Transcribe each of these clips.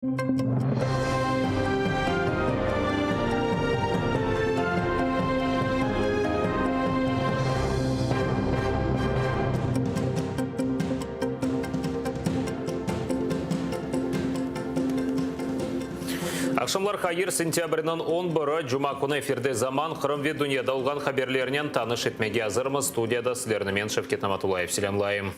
Aqşamlar hayır, sentâbrniñ on biri, cuma künü efirde Zaman, Qırım ve dünyada olğan haberlernen tanış etmege azırmız. Studiyada sizlerni men, Şevket Namatullayev, selâmlayım.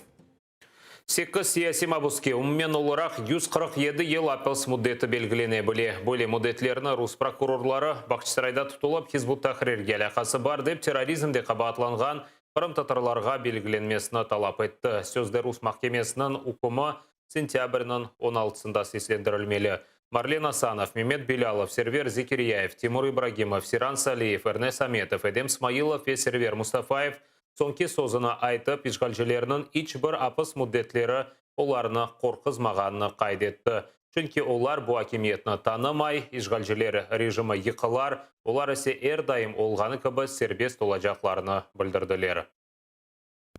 Sekiz siyasiy mabuske umumen olaraq 147 yıl apis müddeti belgilene bile. Böyle müddetlerni rus prokurorları Bağçasarayda tutulıp Hizb ut-Tahrirge alâqası bar dep terrorizmde qabaatlanğan qırımtatarlarğa belgilenmesini talap etti. Sözde rus mahkemesiniñ ükümi sentâbrniñ on altısında seslendirilmeli. Marlen Asanov, Memet Belâlov, Server Zekiryayev, Timur İbragimov, Seyran Saliyev, Ernes Ametov, Edem Smailov ve Server Mustafayev Soñki sözüni aytıp, işğalcilerniñ iç bir apis müddetleri olarnı qorquzmağanını qayd etti. Çünki olar bu akimiyetni tanımay, işğalciler rejimi yıqılar, olar ise er daim olğanı kibi serbest olacaqlarını bildirdiler.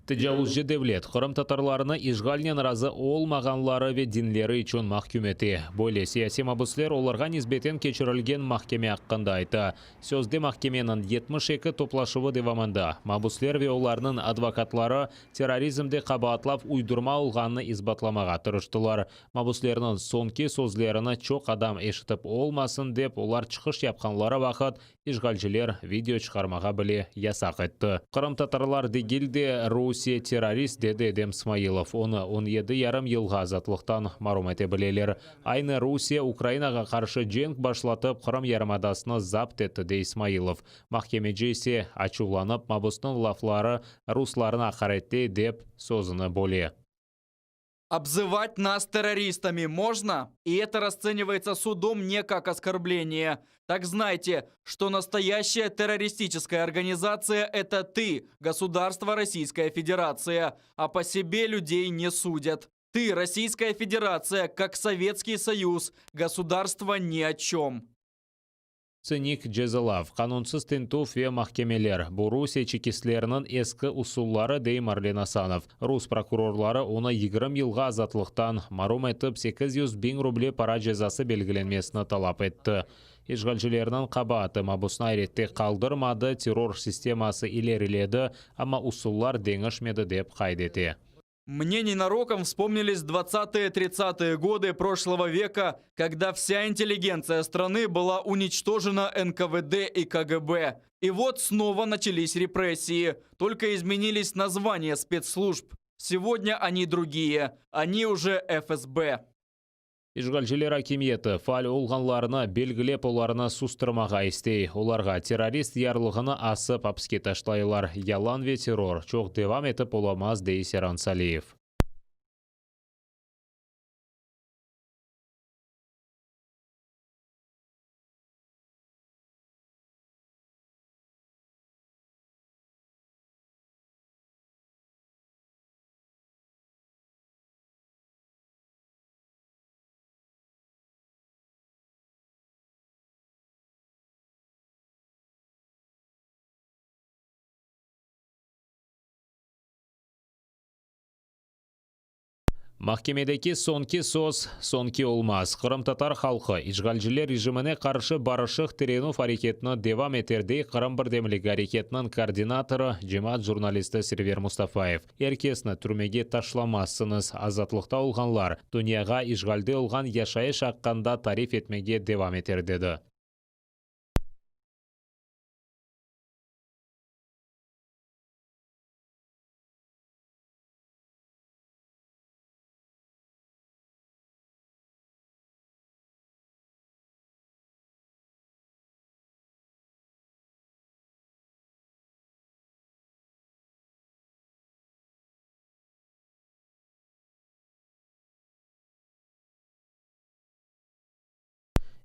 Tecavuzcı devlet qırımtatarlarnı işğalnen razı olmağanları ve dinleri içün mahküm ete. Böyle siyasiy mabüsler olarğa nisbeten keçirilgen mahkeme aqqında ayta. Sözde mahkemeniñ 72 toplaşuvı devamında mabüsler ve olarnıñ advokatları terrorizmde qabaatlav uydurma olğanını isbatlamağa tırıştılar. Mabüslerniñ soñki sözlerini çoq adam eşitip olmasın dep, olar çıqış yapqanları vaqıt İşğalciler video çıqarmağa bile yasaq etti. Qırımtatarlar degil de, Rusiye terrorist, dedi Edem Smailov. Onı on yedi yarım yılğa azatlıqtan marum ete bileler. Aynı Rusiye Ukrainağa qarşı cenk başlatıp, Qırım yarımadasını zapt etti, dey Smailov. Mahkemeci ise, açuvlanıp, mabusnıñ lafları ruslarnı aqaretley, dep sözüni böle. Обзывать нас террористами можно? И это расценивается судом не как оскорбление. Так знайте, что настоящая террористическая организация – это ты, государство Российская Федерация, а по себе людей не судят. Ты, Российская Федерация, как Советский Союз, государство ни о чем. Tsinik cezalav, qanunsız tintüv ve mahkemeler, bu Rusiye çekistleriniñ eski usulları, dey Marlen Asanov. Rus prokurorları onı 20 yılğa azatlıqtan marum etip, 800 biñ ruble para cezası belgilenmesini talap etti. İşğalcilerniñ qabaatı mabusnı ayrette qaldırmadı, terror sisteması ileriledi, amma usullar deñişmedi, dep qayd ete. Мне ненароком вспомнились 20-30-е годы прошлого века, когда вся интеллигенция страны была уничтожена НКВД и КГБ. И вот снова начались репрессии, только изменились названия спецслужб. Сегодня они другие, они уже ФСБ. İşğalciler akimiyeti faal olğanlarını belgilep, olarnı sustırmağa istey. Olarğa terrorist yarlığını asıp, apiske taşlaylar. Yalan ve terror çoq devam etip olamaz, dey Seyran Saliyev. Mahkemedeki soñki söz soñki olmaz. Qırımtatar halqı işğalciler rejimine qarşı barışıq tirenüv areketini devam eter, dey Qırım birdemligi areketiniñ koordinatorı, cemaat jurnalisti Server Mustafayev. Er kesni türmege taşlamazsıñız, azatlıqta olğanlar dünyağa işğalde olğan yaşayış aqqında tarif etmege devam eter, dedi.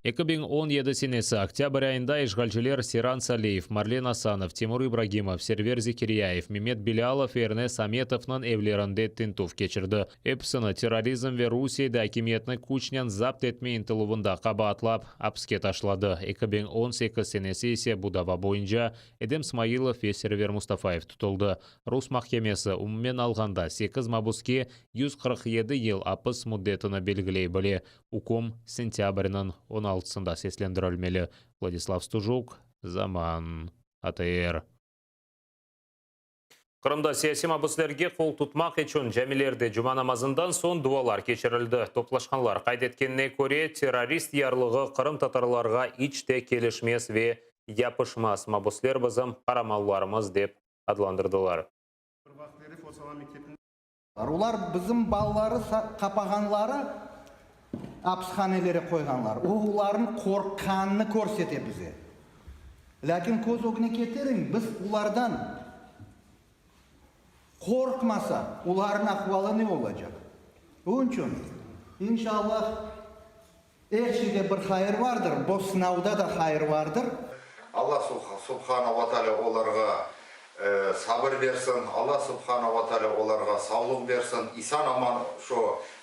2017 senesi oktâbr ayında işğalciler Seyran Saliyev, Marlen Asanov, Timur İbragimov, Server Zekiryayev, Memet Bilâlov ve Ernes Ametovnıñ evlerinde tintüv keçirdi. Episini terrorizm ve Rusiyede akimiyetni küçnen zapt etme ıntıluvında qabaatlap, apiske taşladı. 2018 senesi ise bu dava boyunca Edem Smailov ve Server Mustafayev tutuldı. Rus mahkemesi, umumen alğanda, sekiz mabuske 147 yıl apis müddetini belgiley bile. Üküm sentâbrniñ on altısında seslendirilmeli. Vladislav Stujuk, Zaman, ATR. Qırımda siyasiy mabüslerge qol tutmaq içün camilerde cuma namazından soñ dualar keçirildi. Toplaşqanlar qayd etkenine köre, terrorist yarlığı qırımtatarlarğa iç te kelişmez ve yapışmaz. Mabüsler bizim qaramanlarımız dep adlandırdılar. Olar bizim balaları qapağanları, apishanelere qoyğanlar, o olarnıñ qorqqanını körsete bize. Lâkin köz ögüne ketiriñ, biz olardan qorqmasaq, olarnıñ ahvalı ne olacaq? Onıñ içün, inşallah, Er şeyde bir hayır vardır, bo sınavda da hayır vardır. Alla Subhana va Taalâ olarğa sabır bersin, Alla Subhana va Taalâ olarğa savluq bersin, isan-aman şu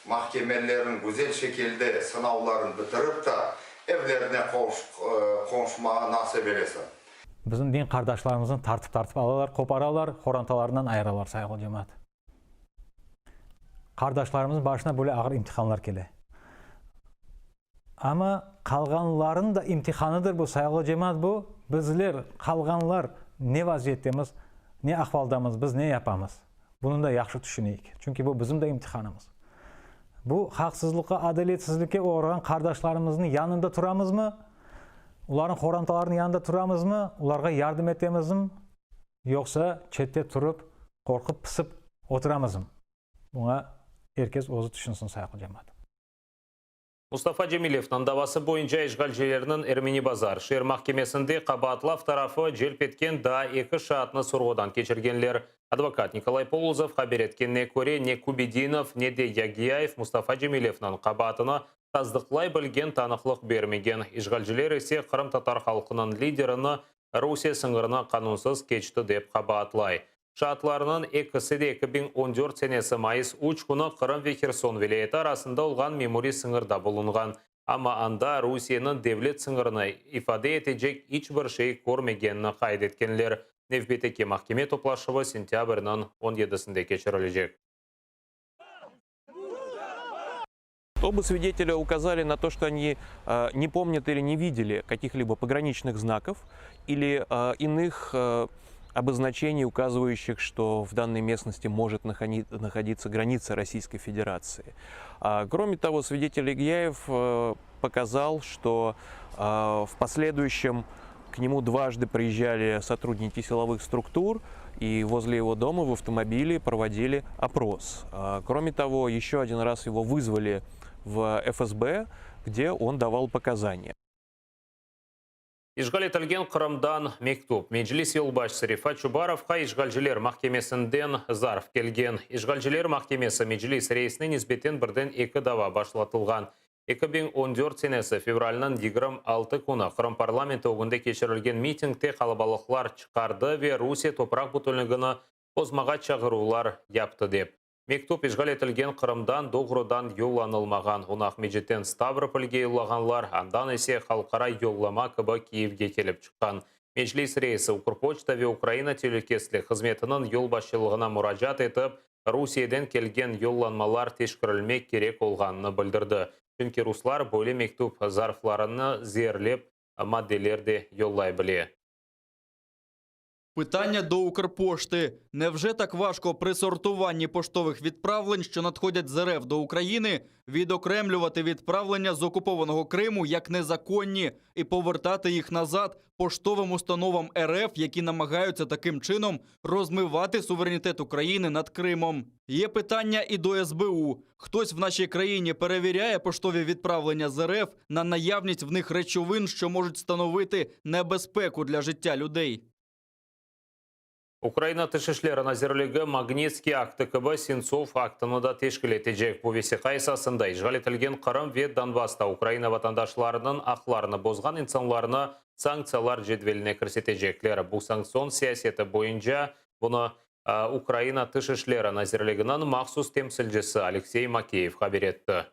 mahkemelerniñ güzel şekilde sınavların bitirip ta, evlerine qonuşmağa nasip eylesin. Bizim din qardaşlarımıznı tartıp-tartıp alalar, qoparalar, qorantalarından ayıralar, sayğılı cemaat. Qardaşlarımıznıñ başına böyle ağır imtihanlar kele. Amma qalğanlarnıñ da imtihanıdır bu, sayğılı cemaat, bu, bizler, qalğanlar, ne vaziyettemiz, ne ahvaldamız, biz ne yapamız? Bunı da yahşı tüşüneyik. Çünki bu bizim de imtihanımız. Bu haqsızlıqqa, adaletsizlikke oğrağan qardaşlarımıznıñ yanında turamızmı? Olarnıñ qorantalarınıñ yanında turamızmı? Olarğa yardım etemizmi? Yoqsa çette turıp, qorqıp-pısıp oturamızm? Buña er kes özü tüşünsin, sayğılı cemaat. Mustafa Cemilevniñ davası boyunca işğalcilerniñ Ermeni Bazar şeer mahkemesinde qabaatlav tarafı celp etken daa eki şaatnı sorğudan keçirgenler. Advokat Nikolay Polozov haber etkenine köre, ne Kübedinov, ne de Yagiyayev Mustafa Cemilevniñ qabaatını tasdıqlay bilgen tanıqlıq bermegen. İşğalciler ise qırımtatar halqınıñ liderini Rusiye sıñırını qanunsız keçti dep qabaatlay. Şaatlarnıñ ekisi de 2014 senesi mayıs üç künü Qırım ve Herson vilâyeti arasında olğan memuriy sıñırda bulunğan, amma anda Rusiyeniñ devlet sıñırını ifade etecek iç bir şey körmegenini qayd etkenler. Nevbetteki mahkeme toplaşuvı sentâbrniñ on yedisinde keçirilecek. Оба свидетеля указали на то, что они не помнят или не видели каких-либо пограничных знаков или иных обозначений, указывающих, что в данной местности может находиться граница Российской Федерации. Кроме того, свидетель Игьяев показал, что в последующем к нему дважды приезжали сотрудники силовых структур и возле его дома в автомобиле проводили опрос. Кроме того, еще один раз его вызвали в ФСБ, где он давал показания. İşğal etilgen Qırımdan mektüp. Meclis yolbaşçısı Refat Çubarovğa işğalciler mahkemesinden zarf kelgen. İşğalciler mahkemesi Meclis reisine nisbeten birden eki dava başlatılğan. 2014 senesi fevralniñ 26 künü Qırım parlamenti ögünde keçirilgen mitingde qalabalıqlar çıqardı ve Rusiye topraq bütünligini bozmağa çağıruvlar yaptı dep. Mektüp işğal etilgen Qırımdan doğrudan yollanılmağan, onı Aqmescitten Stavropolge yollağanlar, andan ise halqara yollama kibi Kiyevge kelip çıqqan. Meclis reisi Ukrpoçta ve Ukraina telükesizlik hızmetiniñ yolbaşçılığına muracaat etip, Rusiyeden kelgen yollanmalar teşkirilmek kerek olğanını bildirdi, çünki ruslar böyle mektüp zarflarını zeerlep maddeler de yollay bile. Питання до Укрпошти. Невже так важко при сортуванні поштових відправлень, що надходять з РФ до України, відокремлювати відправлення з окупованого Криму як незаконні і повертати їх назад поштовим установам РФ, які намагаються таким чином розмивати суверенітет України над Кримом? Є питання і до СБУ. Хтось в нашій країні перевіряє поштові відправлення з РФ на наявність в них речовин, що можуть становити небезпеку для життя людей. Ukraina Tış işleri nazirligi Magnitskiy aktı kibi Sentsov aktını da teşkil etecek. Bu vesiqa esasında işğal etilgen Qırım ve Donbassta Ukraina vatandaşlarınıñ aqlarını bozğan insanlarnı sanktsiyalar cedveline kirsetecekler. Bu sanktsion siyaseti boyunca bunı Ukraina Tış işleri nazirliginiñ mahsus temsilcisi Aleksey Makeyev haber etti.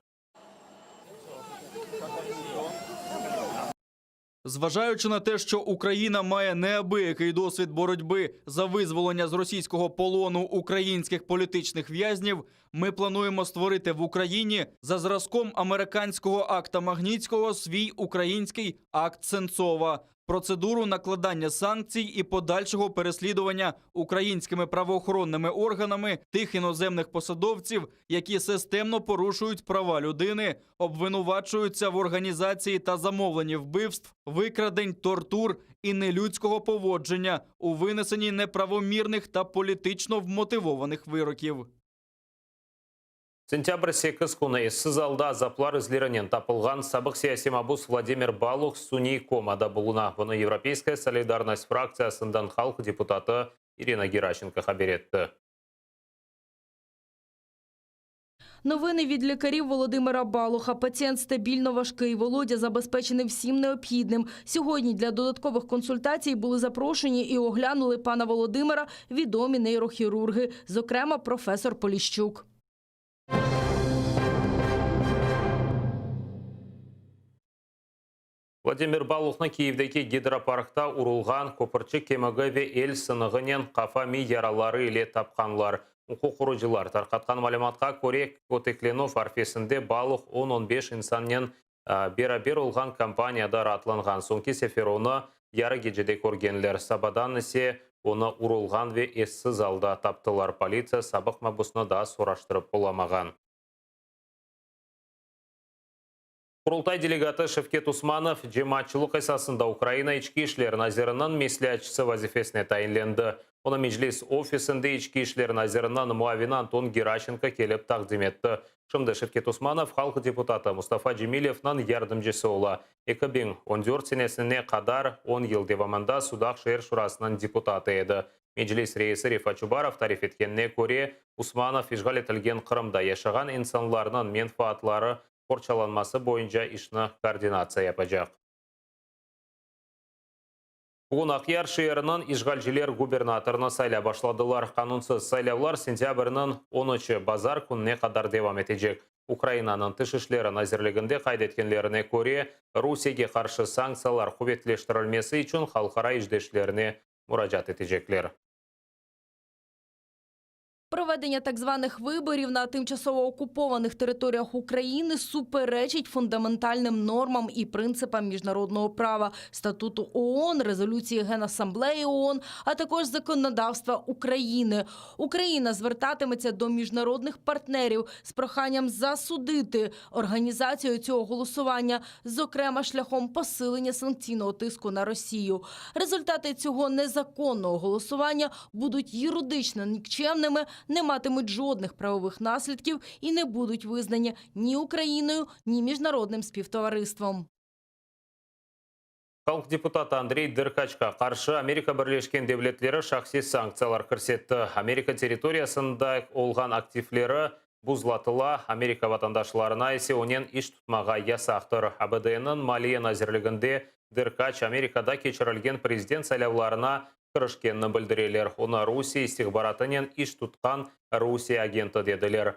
Зважаючи на те, що Україна має неабиякий досвід боротьби за визволення з російського полону українських політичних в'язнів, ми плануємо створити в Україні за зразком американського акта Магнітського свій український акт Сенцова. Процедуру накладання санкцій і подальшого переслідування українськими правоохоронними органами тих іноземних посадовців, які системно порушують права людини, обвинувачуються в організації та замовленні вбивств, викрадень, тортур і нелюдського поводження у винесенні неправомірних та політично вмотивованих вироків. Sentâbr 8 künü essiz alda azaplar izlerinen tapılğan sabıq siyasiy mabus Vladimir Baluh suniy komada buluna. Bunı Yevropeyskaya solidarnost fraktsiyasından halq deputatı İrina Geraşenko haber etti. Новини від лікарів Володимира Балуха. Пацієнт стабільно важкий. Володя забезпечений всім необхідним. Сьогодні для додаткових консультацій були запрошені і оглянули пана Володимира відомі нейрохірурги, зокрема професор Поліщук. Vladimir Baluhnı Kiyevdeki Gidroparkta urulğan köpürçik kemigi ve el sınığınen qafa miy yaraları ile tapqanlar. Uquq qorucılar tarqatqan malümatqa köre, köteklenüv arfesinde Baluh on-on beş insannen beraber olğan kompaniyada raatlanğan. Soñki sefer onı yarı gecede körgenler, sabadan ise onı urulğan ve essiz alda taptılar. Politsiya sabıq mabusnı daa soraştırıp olamağan. Qurultay delegatı Şevket Usmanov cemaatçılıq esasında Ukraina İçki işler naziriniñ mesleatçısı vazifesine tayinlendi. Onı Meclis ofisinde İçki işler naziriniñ muavini Anton Geraşenko kelip taqdim etti. Şimdi Şevket Usmanov halq deputatı Mustafa Cemilevniñ yardımcısı ola. 2014 senesine qadar on yıl devamında Sudaq şeer şurasınıñ deputatı edi. Meclis reisi Refat Çubarov tarif etkenine köre, Usmanov işğal etilgen Qırımda yaşağan insanlarnıñ menfaatları qorçalanması boyunca işni koordinatsiya yapacaq. Bugün Aqyar şeeriniñ işğalciler gubernatorını saylap başladılar. Qanunsız saylavlar sentâbrniñ on üçi, bazar kününe qadar devam etecek. Ukrainanıñ Tış işleri nazirliginde qayd etkenlerine köre, Rusiyege qarşı sanktsiyalar quvetleştirilmesi içün halqara işdeşlerine muracaat etecekler. Проведення так званих виборів на тимчасово окупованих територіях України суперечить фундаментальним нормам і принципам міжнародного права, Статуту ООН, резолюції Генасамблеї ООН, а також законодавства України. Україна звертатиметься до міжнародних партнерів з проханням засудити організацію цього голосування, зокрема шляхом посилення санкційного тиску на Росію. Результати цього незаконного голосування будуть юридично нікчемними, не матимуть жодних правових наслідків і не будуть визнані ні Україною, ні міжнародним співтовариством. Halq deputatı Andrey Derkaçqa qarşı Amerika Birleşken Devletleri şahsiy sanktsiyalar kirsetti. Amerika territoriyasında olğan aktivleri buzlatıla, Amerika vatandaşlarına ise onen iş tutmağa yasaqtır. ABD-niñ Maliye nazirliginde Derkaç Amerikada keçirilgen prezident saylavlarına kirişkenini bildireler. Onı Rusiye istihbaratınen iş tutqan Rusiye agenti dediler.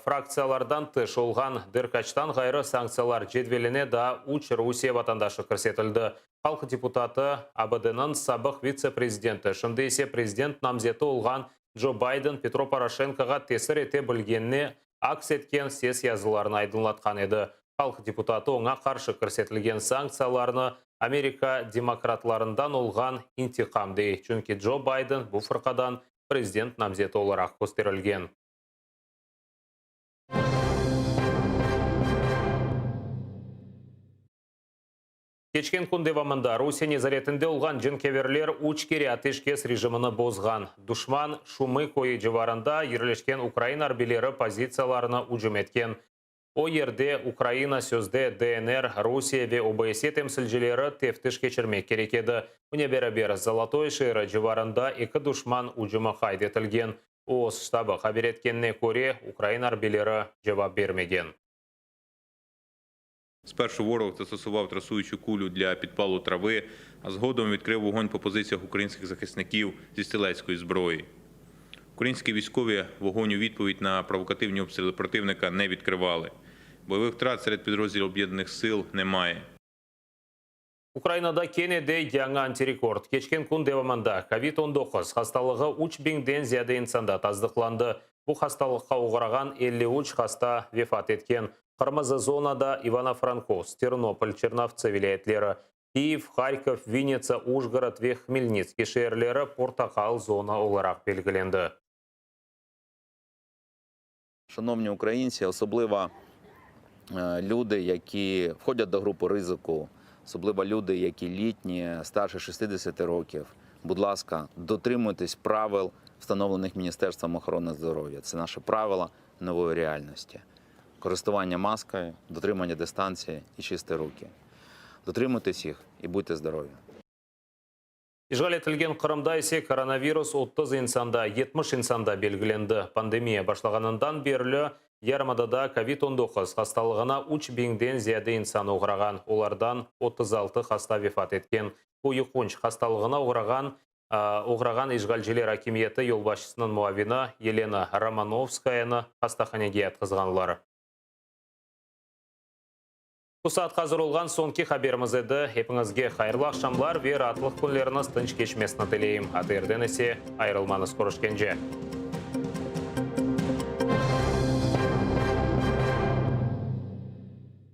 Fraktsiyalardan tış olğan Derkaçtan ğayrı sanktsiyalar cedveline daa üç Rusiye vatandaşı kirsetildi. Halq deputatı, ABD-niñ sabıq vitse-prezidenti, şimdi ise prezident namzeti olğan Co Bayden Petro Poroşenkoğa tesir ete bilgenini aks etken ses yazılarını aydınlatqan edi. Halq deputatı oña qarşı kirsetilgen sanktsiyalarnı Amerika demokratlarından olğan intiqam dey, çünki Co Bayden bu fırqadan prezident namzeti olaraq kösterilgen. Keçken kün devamında Rusiye nezaretinde olğan cenkeverler üç kere ateşkes rejimini bozğan. Duşman, Şumı köyü civarında yerleşken ukrain arbiyleri pozitsiyalarına ücüm etken. O yerde Ukraina, sözde DNR, Rusiye ve OBSye temsilcileri teftiş keçirmek kerek edi. Bunen beraber, Zolotoye şeeri civarında eki duşman ücümi qayd etilgen. OOS ştabı haber etkenine köre, ukrain arbiyleri cevap bermegen. Спершу ворог застосував трасуючу кулю для підпалу трави, а згодом відкрив вогонь по позиціях українських захисників зі стрілецької зброї. Українські військові вогонь у відповідь на провокативні обстріли противника не відкривали. Бойових втрат серед підрозділів об'єднаних сил немає. Ukrainada kene de yañı antirekord. Keçken kün devamında kovid 19 hastalığı üç biñden ziyade insanda tasdıqlandı. Bu hastalıqqa oğrağan 53 hasta vefat etken. Qırmızı zonada İvano-Frankovsk, Ternopol, Çernovtsı vilâyetleri, Kyiv, Harkov, Vinnitsa, Ujgorod ve Hmelnitskiy şeerleri portaqal zona olaraq belgilendi. Шановні українці, особливо е, люди, які входять до групи ризику, особливо люди, які літні, старше 60 років. Будь ласка, дотримуйтесь правил, встановлених Міністерством охорони здоров'я. Це наші правила нової реальності. Користування маскою, дотримання дистанції і чисті руки. Дотримуйтесь їх і будьте здорові. İşğal etilgen Qırımda ise koronavirus 30 insanda, 70 insanda belgilendi. Pandemiya başlağanından berli yarımadada kovid 19 hastalığına üç biñden ziyade insan oğrağan, olardan 36 hasta vefat etken. Bu yuqunç hastalığına oğrağan oğrağan işğalciler akimiyeti yolbaşçısınıñ muavini Yelena Romanovskayanı hastahanege yatqızğanlar. Bu saatqa azır olğan soñki haberimiz edi. Epiñizge hayırlı aqşamlar ve raatlıq künleriñiz tınç keçmesini tileyim. ATRden ise ayırılmañız körüşkence.